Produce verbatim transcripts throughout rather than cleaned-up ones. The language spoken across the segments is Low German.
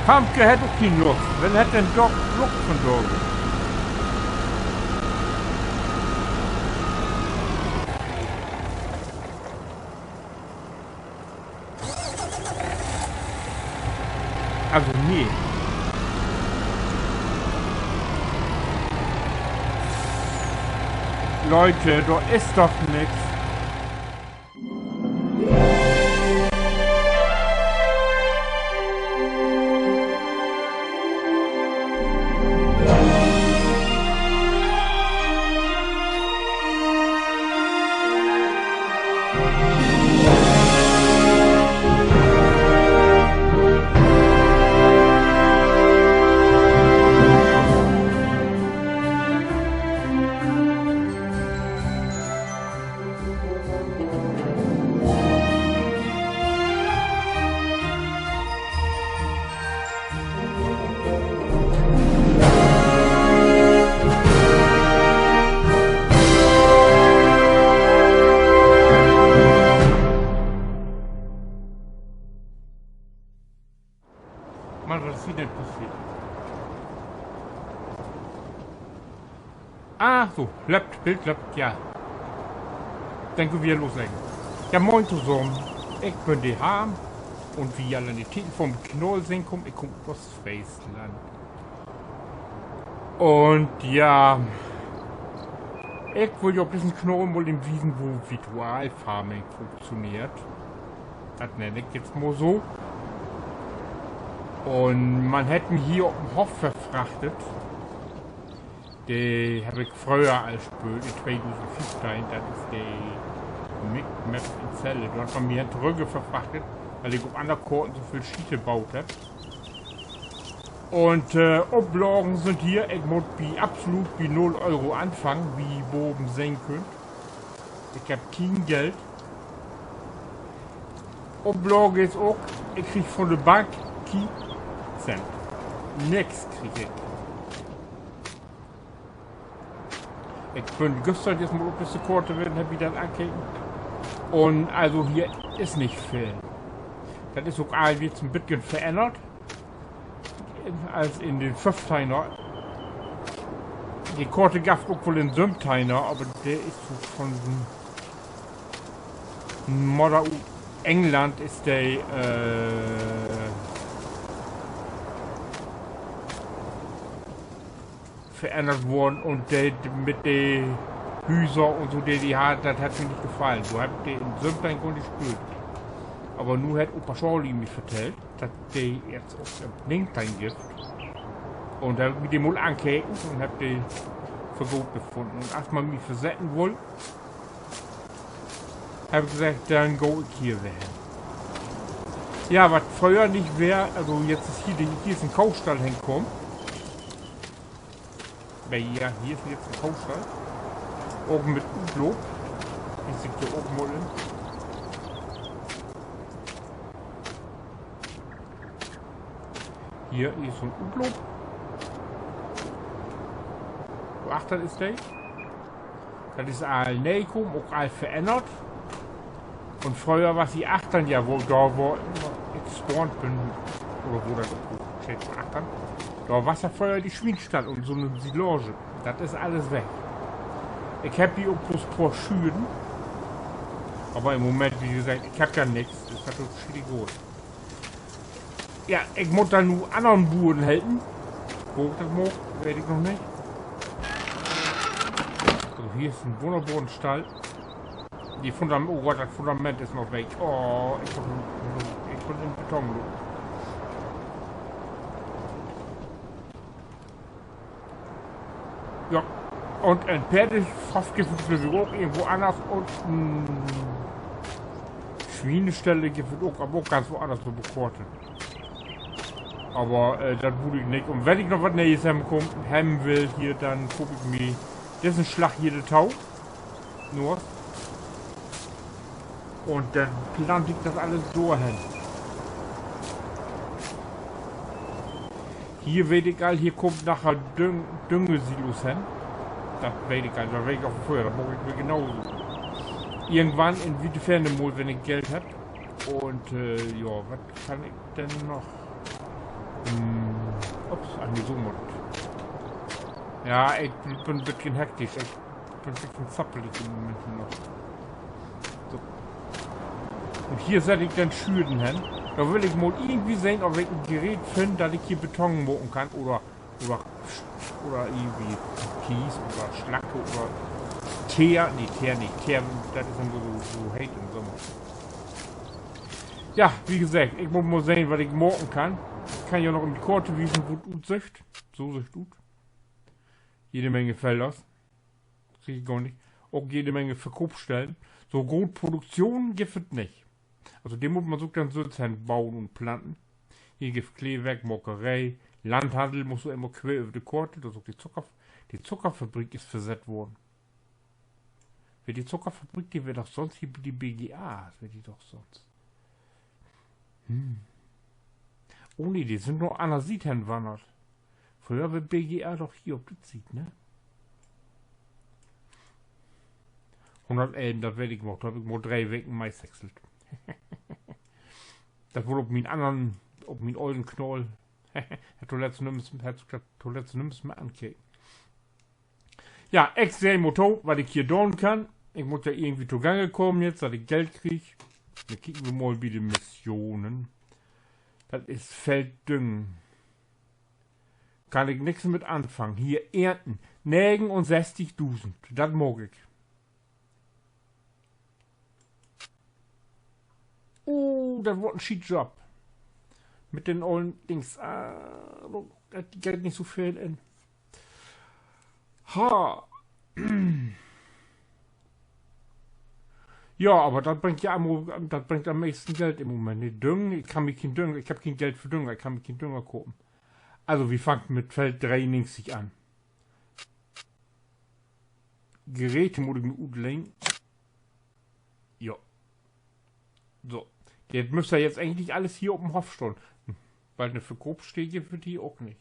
Famke hett ok keen Lust. Well hett denn Doc Look vundagen? Also, nee. Leute, dor is doch nix. Mann, wat is hier denn passeert? Ah, so, löppt, Bild löppt, ja. Denn köönt wi loslegen. Ja, moin tosamen. Ik bün de Harm. Un as ji al an de Titel vun'n Kanal sehn köönt, ik kaam ut Oostfreesland. Un ja, ik wull jo op dissen Kanal mal even wiesen, wo Virtual Farming funktioneert. Dat nenn ik nu mal so. Un man hett mi hier op den Hoff verfrachtet. De heff ik fröher al spöölt, in tweedusendföffteihn, dat is de Micmap in Celle. Dor hett man mi hen torügge verfrachtet, wiel ik op anner Koorten so veel Schiete boot heff. Un, äh, Oplagen sünd hier, ik mutt bi, absolut bi null Euro anfangen, as ji baven sehn köönt. Ik heff keen Geld. Oplage is ok, ik krieg vun de Bank keen Cent. Nix krieg ik. Ik bün güstern eerst mal op disse Koort west, heff mi dat ankeken. Un also hier is nich veel. Dat is ok all weer en beten verännert as in de Föffteihners. De Koort gaff 't ok woll in Sövennteihners, aver de is so vun Modder ut England is de, äh, verännert worrn un de, mit de Hüser un so, de de harrn, dat hett mi nich gefallen. So heff ik de in Sövennteihners gor nich spöölt. Aver nu hett Opa Charlie mi vertellt, dat de nu ok in Negenteihn gifft. Un dor heff ik mi de mal ankeken un heff de för goot befunnen. Un as man mi versetten wull, heff ik seggt, denn gah ik hier weer hen. Ja, wat fröher nich weer, also jetzt is hier de, hier is en Kohstall henkamen. Aver ja, hier is jetzt en Kohstall. Ok mit Utloop. Wies ik jo ok mal in. Hier is so'n Utloop. Wo achtern is de? Dat is all nee kamen, ok all verännert. Un fröher was hier achtern, ja, wo, dor, wo ik spawnt bün, oder wo dat, ik glööv, achtern, dor was ja fröher de Swienstall un so 'ne Silage. Dat is allens weg. Ik heff hier ok bloots poor Schüren. Aver in Moment, as seggt, ik heff ja nix. Is dat ok schietegal. Ja, ik mutt denn nu annern Buren helpen. Wo ik dat maak, weet ik noch nich. So, hier is en wunnerboren Stall. De Fundam-, oh Gott, dat Fundament is noch weg. Oh, ik bün, ik bün in Beton lopen. Ja, un en Peerdehoff gifft dat ok irgendwo anners un, mm, Swienställe gifft dat ok, aver ok ganz woanners op de Koort. Aver, äh, dat bruuk ik nich. Un wenn ik noch wat Nee'es hebben kaam, hebben will hier, denn koop ik mi dissen Slag hier dorto. Nu. Un denn plant ik dat allens dor hen. Hier weet ik al, hier kummt naher Düng-, Düngesilos hen. Dat weet ik al, dat weet ik al vun fröher, dat maak ik weer genau so. Irgendwann in wiete Feern mal, wenn ik Geld hebb. Un, äh, ja, wat kann ik denn noch? Hm, ups, ach nee, so mutt dat. Ja, ik bün en beten hektisch. Ik bün en beten zappelig in'n Moment noch. So. Un hier sett ik den Schüren hen. Dor will ik mal irgendwie sehn, of ik en Gerät finn, dat ik hier Beton maken kann oder, oder, oder irgendwie Kies oder Slacke oder Teer. Nee, Teer nich. Teer, dat is ja nur so, so heet in'n Sommer. Ja, wie geseggt, ik mutt mal sehn, wat ik maken kann. Ik kann ja noch in de Koort wiesen, wo dat utsücht. So sücht dat ut. Jede Menge Feller. Krieg ik gor nich. Ok jede Menge Verkoopstellen. So groot Produktion gifft dat nich. Also, de mutt man sük denn sülvst hen boen un planten. Hier gifft Kleewark, Molkeree, Landhandel, musst du eenmal quer över de Koort, dat is ok de Zucker-, de Zuckerfabrik is versett worrn. Weer de Zuckerfabrik, de weer doch sünst hier bi de B G A, weer de doch sünst. Oh nee, de sünd na anner Siet hen wannert. Fröher weer B G A doch hier op de Siet, ne? Hunnertelven, dat weet ik noch, dor heff ik mal dree Weken Mais häckselt. Dat weer op mien annern, op mien ollen Knaal. Hett toletzt nüms, hett sük dat toletzt nüms mehr ankeken. Ja, ik seh mal to, wat ik hier doon kann. Ik mutt ja irgendwie togangen kamen jetzt, dat ik Geld krieg. Denn kieken wi mal bi de Missionen. Dat is Felddüngen. Kann ik nix mit anfangen. Hier, Ernten. Negenunsesstigdusend. Dat maak ik. Uh, dat word en Schietjob. Mit den ollen Dings. Ah, dor geiht nich so veel in. Ha. Ja, aver dat bringt ja am, dat bringt an'n meesten Geld in'n Moment, ne? Düngen, ik kann mi keen Dünger, ik heff keen Geld för Dünger, ik kann mi keen Dünger kopen. Also, wi fangt mit Feld dreeunnegentig an. Geräte mutt ik mi utlehnen. Ja. So. Dat müss ja jetzt egentlich alles hier op 'n Hoff stahn. Wiel 'ne Verkoopsteed gifft dat hier ok nich.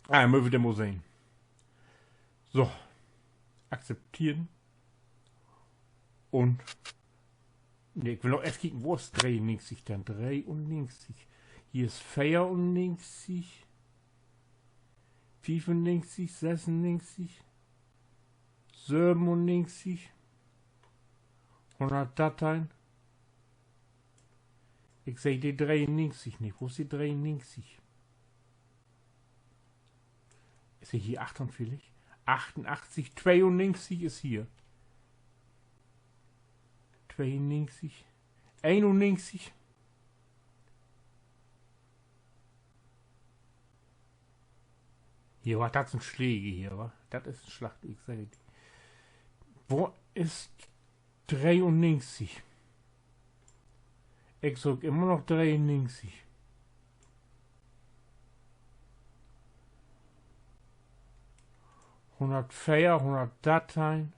Ah, mööt wi denn mal sehn. So. Akzepteren. Un, nee, ik will noch eerst kieken, wo is dreeunnegentig denn? Dreeunnegentig. Hier is veerunnegentig. Fiefunnegentig, sössunnegentig, sövenunnegentig, hunnertdarteihn. Ik seh de dreeunnegentig nich. Wo is de dreeunnegentig? Is he hier achtunveertig? Achtunachtzig, tweeunnegentig is hier. Tweeunnegentig, eenunnegentig. Hier, wat, dat sünd Släge hier, wa? Dat is en Slag, ik segg di. Wo is dreeunnegentig? Ik söök immer noch dreeunnegentig. Hunnertveer, hunnertdarteihn.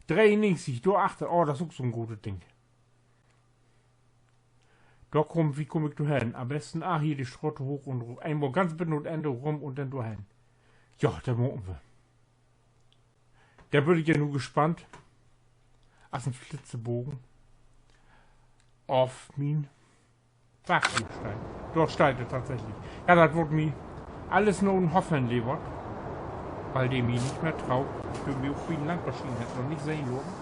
Dreeunnegentig, dor achter. Oh, dat is ok so'n grotet Ding. Dor kaam, wo kaam ik dor hen? An'n besten, ah, hier de Straat hooch un ru-, eenmal ganz bit na 't Enn rum un denn dor hen. Ja, dat maken wi. Dor bün ik ja nu gespannt. As en Flitzebogen. Of mien Wach hier steiht. Dor steiht he tatsächlich. Ja, dat word mi alles na 'n Hoff hen levert. Wiel de mi nich mehr troot, de mi ok bi 'n Landmaschinen hett noch nich sehn laten.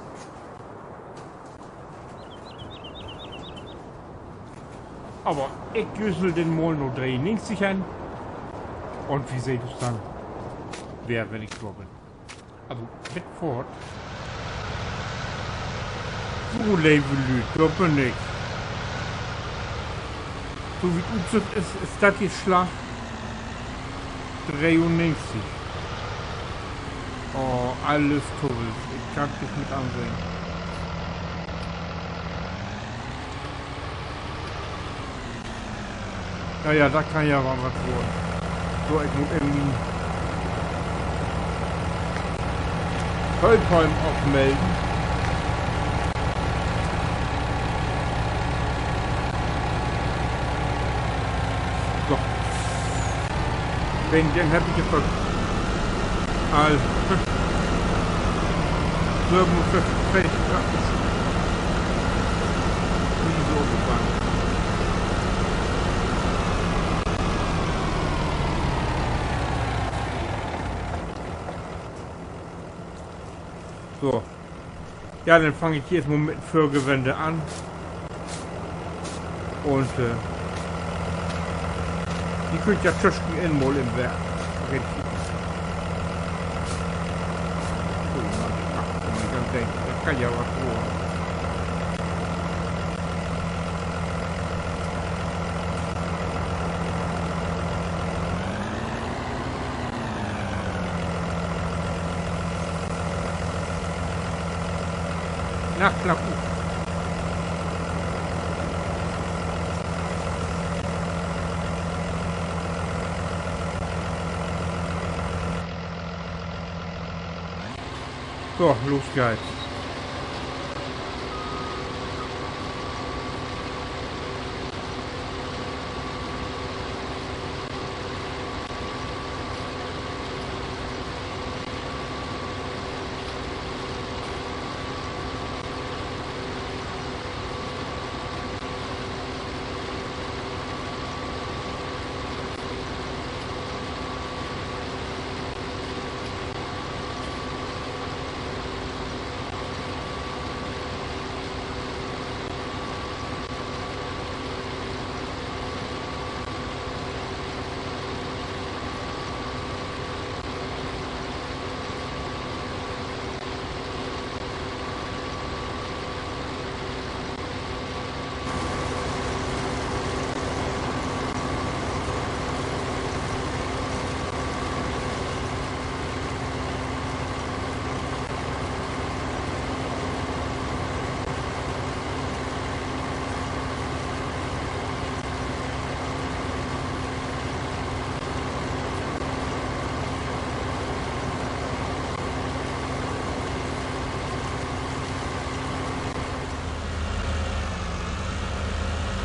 Aver ik düssel denn mal na dreeunnegentig hen. Un wi seht us denn weer, wenn ik dor bün. Also, bit foort. So, leve Lüüd, dor bün ik. So wie 't utsüht, is, is dat de Slag. Dreeunnegentig. Oh, alles Tubbels. Ik kann 't nich mit ansehn. Na ja, dat kann ja woll wat worrn. So, ik mutt even Hölpholm afmellen. So. Wegen den heff ik jetzt al. Söven Uhr fifftien, Miese op de Bank. So. Ja, denn fang ik hier eerst mal mit Vörgewende an. Un, äh, ji köönt ja tüscheninn mal in Werk. Okay. Oh Mann, ach, komm, ik kann denken, dat kann ja wat worrn. Na, klapp. So, los geht's.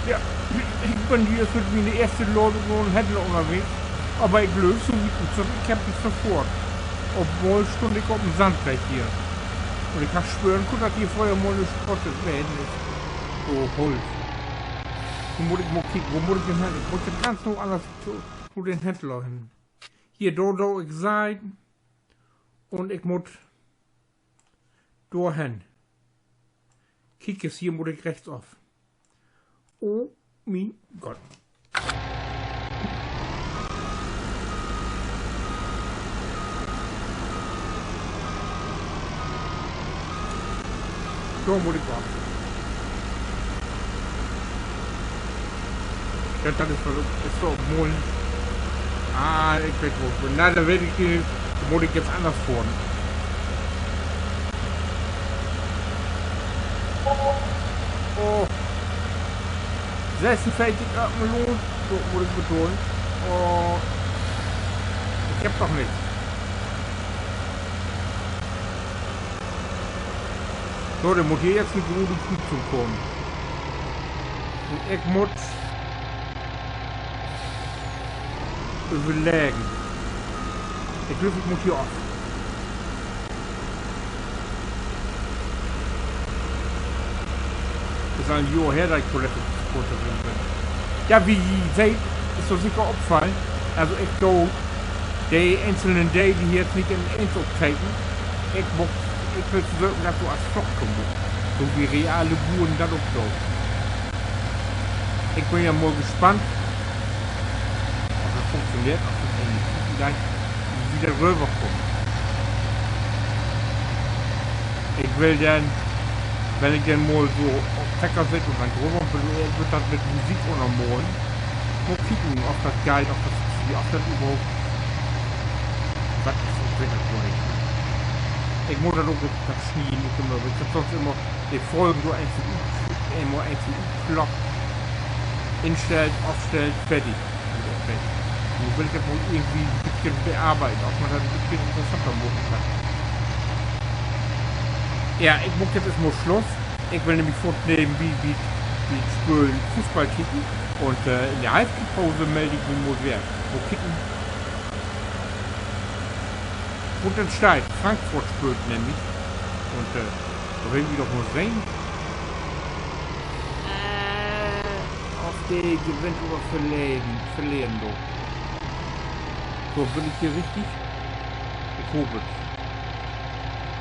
Ja, ik bün hier för miene eerste Ladung na 'n Händler ünnerwegens. Aver ik glööv, so wie dat utsüht, ik heff nich verfohrt. Obwohl, stünn ik op en Sandweg hier. Un ik heff swören kunnt, dat hier fröher mal 'ne Stroot ween is. So, Holt. Nu mutt ik mal kieken, wo mutt ik denn hen? Ik mutt ja ganz noch anners to, to den Händler hen. Hier, dor do ik sehn. Un ik mutt dor hen. Kiek, hier mutt ik rechts of. Oh mien Gott. Dor mutt ik af. Ja, dat is doch, is doch mooi. Ah, ik weet, wo ik bün. Na, denn weet ik, äh, mutt ik nu anners fohren. Oh. Sössunveertig Euro los. So, mutt ik betahlen. Oh. Ik heff doch nix. So, denn mutt hier nu en grote Krüzung kamen. Un ik mutt överleggen. Ik glööv, ik mutt hier of. Is al en Johr her, dat ik toletzt Supporterin bün. Ja, as ji seht, is jo seker opfallen. Also, ik do de enkelten Delen hier nu nich in eens opteken. Ik much, ik will versöken, dat so as Vlog to maken. So as reale Buren dat ok doot. Ik bün ja mal gespannt, of dat funktioneert, of dat egentlich villicht wieder röverkummt. Ik will denn, wenn ik denn mal so op Trecker sitt un denn röver bün, äh, ward dat mit Musik ünnermalen. Mal kieken, of dat geiht, of dat, of dat överhaupt wat is, ik weet dat gor nich. Ik mutt dat ok noch snieden, ik bün, ik heff sünst immer de Folgen dor eenzeln ut-, immer eenzeln utkloppt, instellt, ofstellt, fertig. Un ok fertig. Nu will ik dat mal irgendwie en beten bearbeiden, of man dat en beten interessanter maken kann. Ja, ik maak nu eerstmal Sluss. Ik will nämlich foorts nebenbi bi, bi Spölen Football kieken. Un, äh, in de Halftiedpaus meld ik mi mal weer. Mal kieken, wo dat steiht. Frankfurt spöölt nämlich. Un, äh, dor will wi doch mal sehn, äh, of de gewinnt oder verleren, verleren deit. So, bün ik hier richtig? Ik hoop et.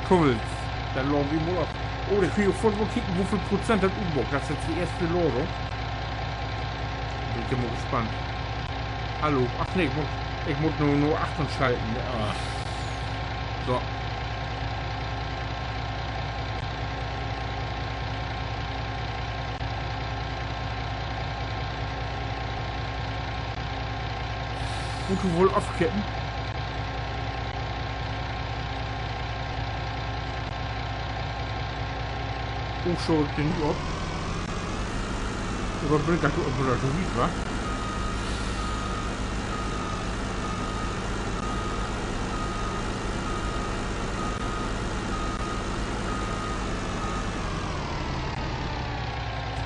Kummels, denn laden wi mal af. Oh, denn köönt wi foorts mal kieken, woveel Prozent dat utmaakt. Dat is nu de eerste Ladung. Bün ik ja mal gespannt. Hallo. Ach nee, ik mutt, ik mutt nu, nu achtern schalten. Ah. So. Mutt woll afkippen. Oh, schall ik den nu op? Oder bün ik dat, oder so wiet, wa?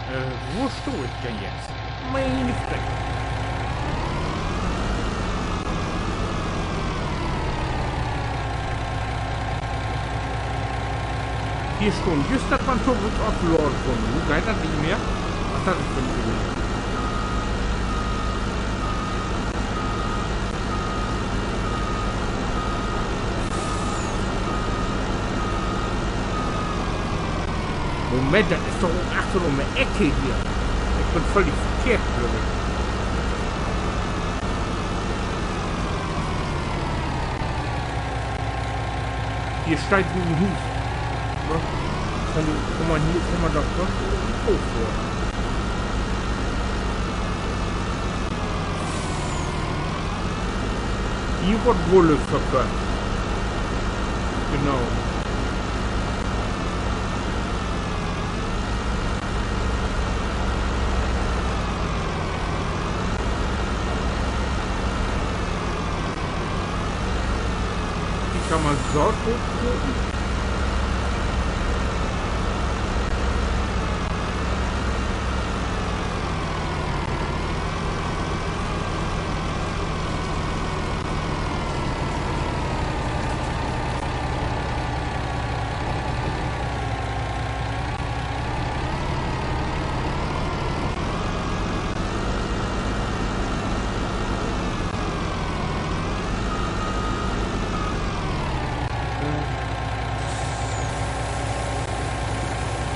Äh, wo stah ik denn jetzt? Mien Fresse. Hier stünn jüst, dat man to Fuß afladen kunn. Nu geiht dat nich mehr. Wat is dat denn för en Ding? Moment, dat is doch ok achter üm de Eck hier. Ik bün völlig verkehrt, glööv ik. Hier steiht nu en Huus. Ne? Kann, kann man hier, kann man dor vör? Oh, vör. Hier warrt Wolle verköfft. Genau. De kann man so kopen.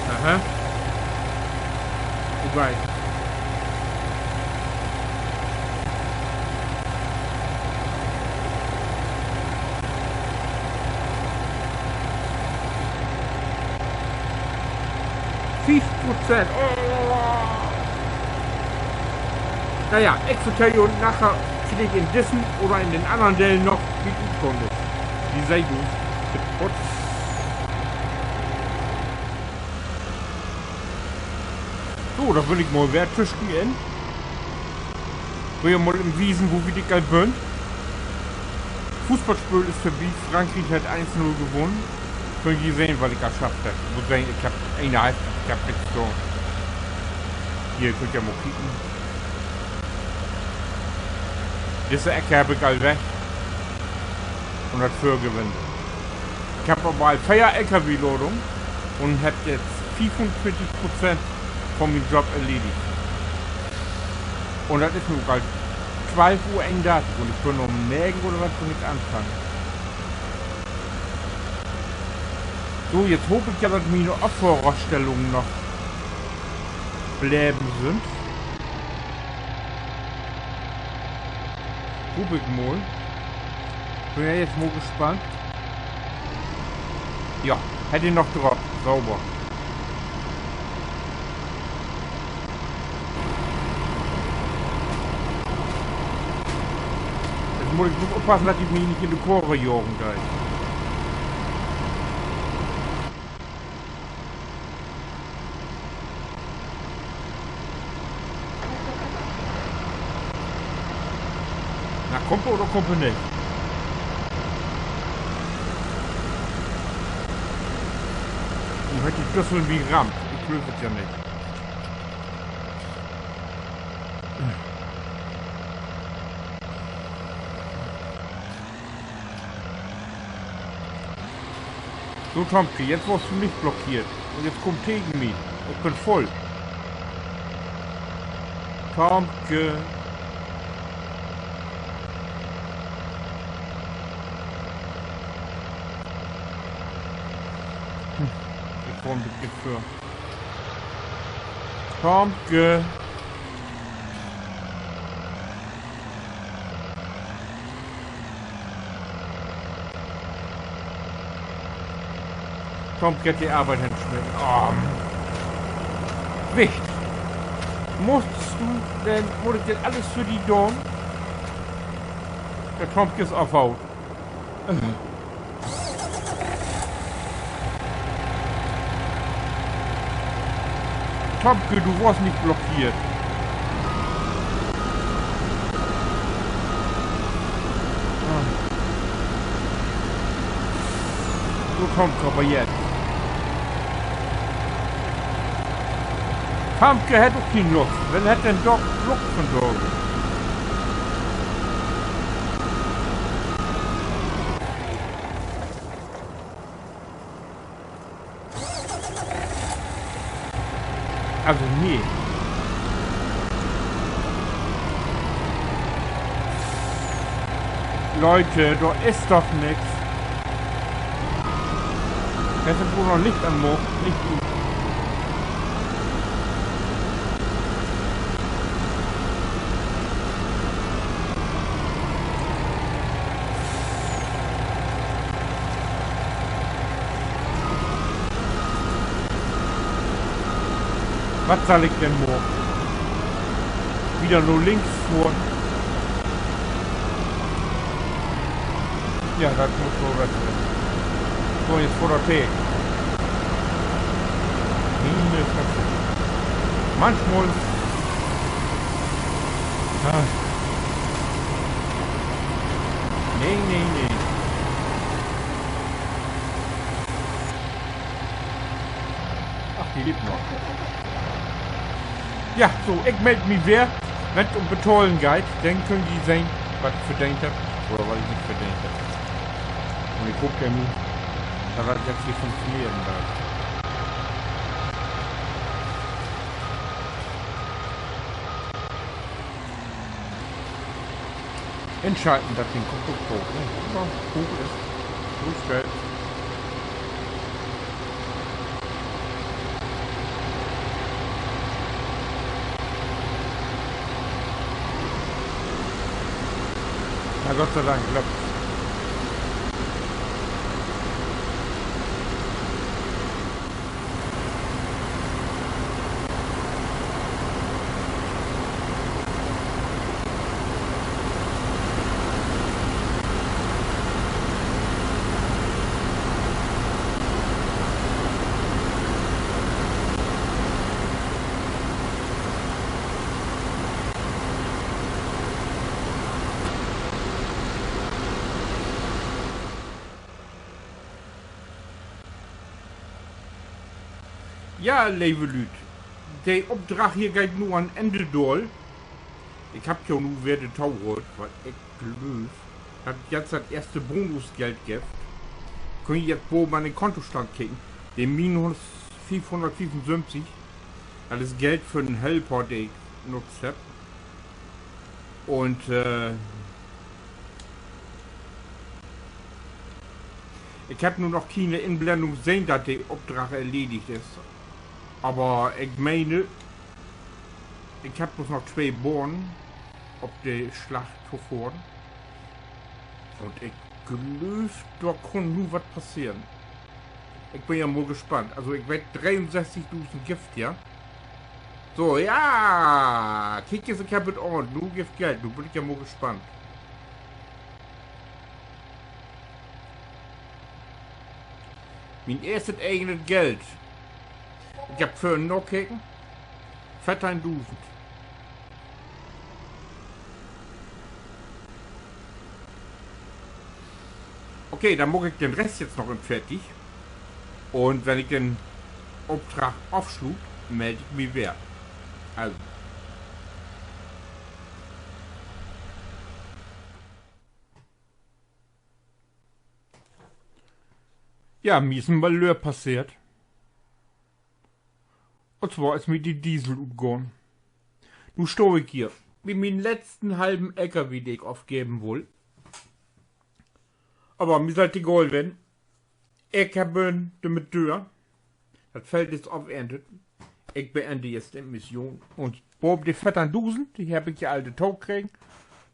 Aha. Wobei. Veertig Prozent. Oh. Na ja, ik vertell jo naher, villicht in dissen oder in den annern Deel noch, wo dat utkamen is. Wi seht us. Bit foorts. So, dor bün ik mal weer tüschenin. Will jo mal even wiesen, wo wiet ik al bün. Fußballspööl is vörbi. Frankriek hett eens null gewunnen. Köönt ji sehn, wat ik al schafft hebb. Mutt seggen, ik hebb een Halftiet, ik hebb nix daan. Hier, köönt ji mal kieken. Disse Eck hebb ik al weg. Un dat Vörgewinn. Ik hebb aver al veer L K W-Ladung un hebb nu fiefuntwintig Prozent von mien Job erledigt. Un dat is nu ok al twölf Uhr eenundartig un ik bün üm negen oder wat bün ik anfangen. So, jetzt hoop ik ja, dat miene Affohrraststellungen noch bleven sünd. Hoop ik mal. Bün ja jetzt mal gespannt. Ja, hett he noch drapen. Sauber. Jetzt mutt ik bloot oppassen, dat de mi nich in de Kurv jagen deit. Na, kummt he oder kummt he nich? Nu hett de Düssel mi rammt. Ik glööv dat ja nich. So, Tomke, jetzt warrst du nich blockeert. Un jetzt kumm tegen mi. Ik bün vull. Tomke. Hm. Ik warr en beten vör. Tomke. Tomke hett de Arbeit hensmeten. Oh, Mann. Wicht. Musst du denn, mutt ik denn allens för di doon? De Tomke is afhaut. Tomke, du warrst nich blockeert. Ah. So, Tomke, aver jetzt. Tomke hett ok keen Luft. Well hett denn Doc Luft vundaag? Also, nee. Leute, dor is doch nix. Dor is woll noch Licht an, Mo-, Licht ut. Wat sall ik denn maken? Wieder na links fohren? Ja, dat mutt woll wesen. So, jetzt fohrt dat he. Himmel, Fresse. Manchmal. Ah. Nee, nee, nee. Ach, de leevt noch. Ja, so, ik meld mi weer, wenn 't üm Betahlen geiht, denn köönt ji sehn, wat ik verdeent hebb oder wat ik nich verdeent hebb. Un ik hoop ja nu, dat dat jetzt hier funktioneren deit. Inschalten, dat Ding kummt ok hooch, ne? Ja, hooch is. Hoochstellt. Na Gott sei Dank, klappt. Ja, leve Lüüd, de Opdrag hier geiht nu an 't Enn daal. Ik hebb jo nu weer de Tau haalt, wat ik glööv, dat jetzt dat eerste Bonusgeld gifft. Köönt ji jetzt baven an den Kontostand kieken. De minus fiefhunnertfiefunsöventig, dat is Geld för den Helper, de ik nutzt hebb. Un, äh, ik hebb nu noch kene Inblendung sehn, dat de Opdrag erledigt is. Aver ik meen, ik hebb bloots noch twee Bahnen op de Slag to fohren. Un ik glööv, dor kunn nu wat passeren. Ik bün ja mal gespannt. Also, ik weet, dreeunsesstigdusend gifft dat. So, ja! Kiek es, ik hebb 't an. Nu gifft Geld. Nu bün ik ja mal gespannt. Mien eerstet egenet Geld. Ik hebb vörhen nakeken. Veerteihndusend. Okay, denn maak ik den Rest jetzt noch even fertig. Un wenn ik den Opdrag afsluut, meld ik mi weer. Also. Ja, mi is en Malheur passeert. Un zwar is mi de Diesel utgahn. Nu stah ik hier mit mien letzten halven L K W, de ik ofgeven wull. Aver mi sall dat egal ween. Ik hebb, äh, dormit dör. Dat Feld is oferntet. Ik beende jetzt de Mission. Un baven de veerteihndusend, de hebb ik ja all dorto kregen.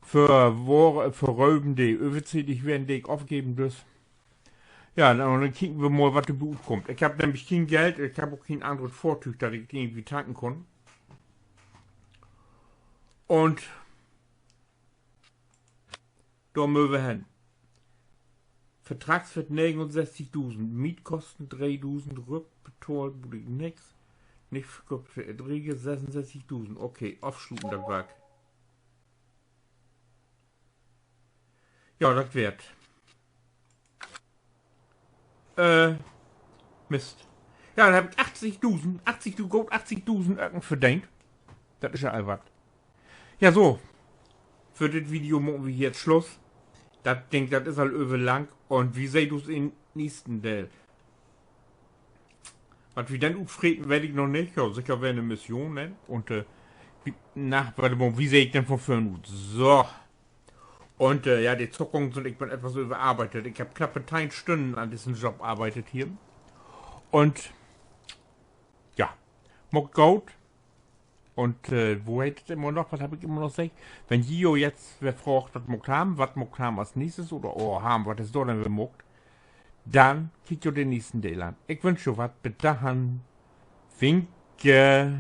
För Woor-, för Röven, de överflüssig weren, de ik ofgeven dürs. Ja, un denn kieken wi mal, wat dor bi rutkummt. Ik hebb nämlich keen Geld, ik hebb ok keen anner Fohrtüüg, dat ik irgendwie tanken kunn. Un dor mööt wi hen. Vertragswert negenunsesstigdusend, Mietkosten dreedusend, rückbetahlt mutt ik nix. Nich verköfft för Erträge, sessunsesstigdusend. Okay, ofsluten dat Wark. Ja, dat weer 't. Äh, Mist. Ja, denn hebb ik achtigdusend, achtig, du, goot achtigdusend Öcken verdeent. Dat is ja al wat. Ja, so. För dit Video maken wi hier Sluss. Dat Ding, dat is al överlang. Un wi seht us in'n neegsten Deel. Wat wi denn utfreten, weet ik noch nich. Ja, seker weer 'ne Mission, ne? Un, äh, wi-, na, wat, wi seht denn von vörn ut. So. Un, äh, ja, de Zukunft un ik bün etwas överarbeitet. Ik hebb knappe teihn Stünnen an dissen Job arbeidt hier. Un, ja, maakt goot. Un, äh, wo heet dat immer noch? Wat hebb ik immer noch seggt? Wenn ji jo jetzt weer fraagt, wat maakt Harm, wat maakt Harm as neegstes oder, oh, Harm, wat is dor denn weer maakt? Denn kiekt jo den neegsten Deel an. Ik wünsch jo wat, bet dorhen. Winke.